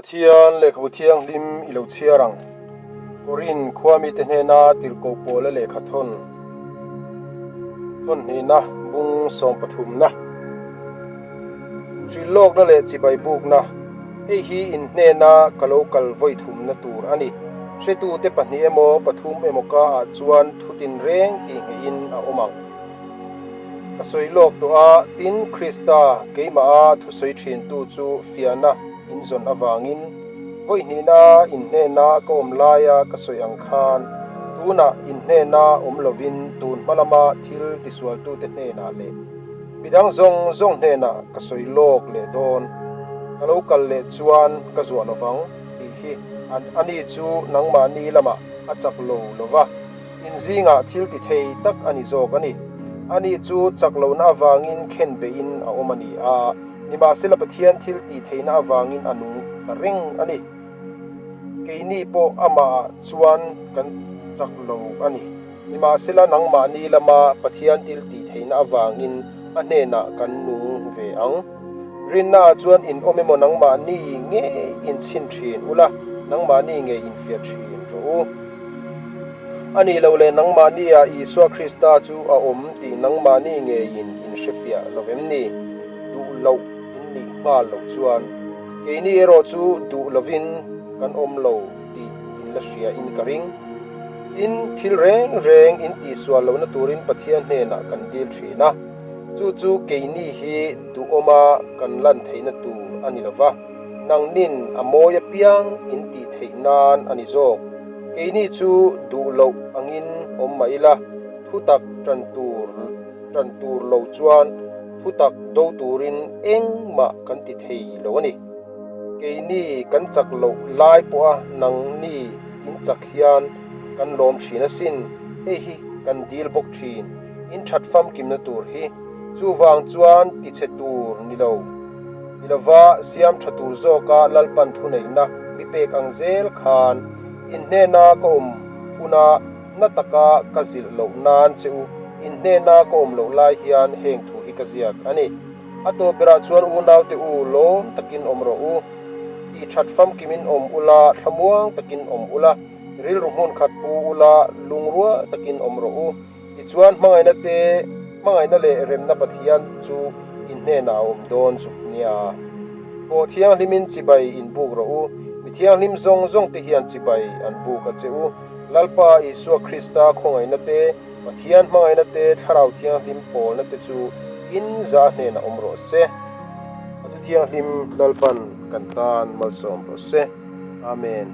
Pathian lehkhabu thianghlim i lo chhiar ang. Korin khua mite hnena tirhkoh pawla lehkha thawn thawn hnihna bung sawmpathumna, hrilhlawkna leh chibai bukna, hei hi in hnena ka lo kal vawi thumna tur a ni. Hretute pahnih emaw pathum emaw ka ah chuan thu tinreng tih ngeihin a awm ang. Ka sawi lawk tawh a, tin Krista keimaha thusawi thintu chu fiahna in zawn avangin vawi hnihna in hnena ka awm laia ka sawi ang khan tunah in hnena awm lovin tun hma lama thil tisualtute hnenah leh midang zawng zawng hnenah ka sawi lawk leh dawn. Ka lo kal leh chuan ka zuah lovang tih hi ani chu nangmahni lamah a chak lo lova. In zingah thil ti thei tak a ni zawk a ni. Ani chu chak lohna avangin khen beihin a awm a ni a, nimahsela Pathian thil tih theihna avangin a nung ta reng a ni. Keini pawh amahah chuan kan chak lo a ni. Nimahsela nangmahni lama Pathian thil tih theihna avangin a hnenah kan nung ve ang. Rinnaah chuan in awm emaw nangmahni ngei in chhin thin ula, nangmahni ngei in fiah thin rawh u. A nih loh leh nangmahniah Isua Krista chu a awm tih nangmahni ngeiin in hrefiah lo vem ni? Duh loh in nih nghal loh chuan keini erawh chu duh lovin kan awm lo tih in la hria in ka ring. Tin, thil reng reng in tihsual lohna turin Pathian hnenah kan dil thin a, chu chu keini hi duhawma kan lan theihna tur a ni lo va. Nangnin a mawi apiang in tih theih nan a ni zawk. Keini chu duh loh angin awm mah ila, thutak tan tur tan tur lo chuan thutak do turin engmah kan ti thei lo a ni. Keini kan chak loh lai pawha nangni in chak hian kan lawm thin asin, hei hi kan dil bawk thin, in that famkimna tur hi. Chuvang chuan tichhe tur ni lo. Ni lova siam tha tur zawka Lalpan thuneihna mi pek ang zel khan in hnena ka awm huna na taka ka zilh loh nan che u, in hnena ka awm loh lai hian heng thu hi ka ziak a ni. A tawp berah chuan unaute u lawm takin awm rawh u, tih that famkimin awm ula, thlamuang takin awm ula, rilru hmun khat pu ula, lungrual takin awm rawh u. Tichuan hmangaihna te, hmangaihna leh remna Pathian chu in hnenah a awm dawn zuk nia. Pawh thianghlimin chibai in buk rawh u, mi thianghlim zawng zawng te hian chibai an buk a che u. Lalpa Isua Krista khawngaihna te, Pathian hmangaihna te, Thlarau Thianghlim pawlna te chu in za hnenah awm rawh se. A thu thianghlim Lalpan kan tan malsawm rawh se. Amen.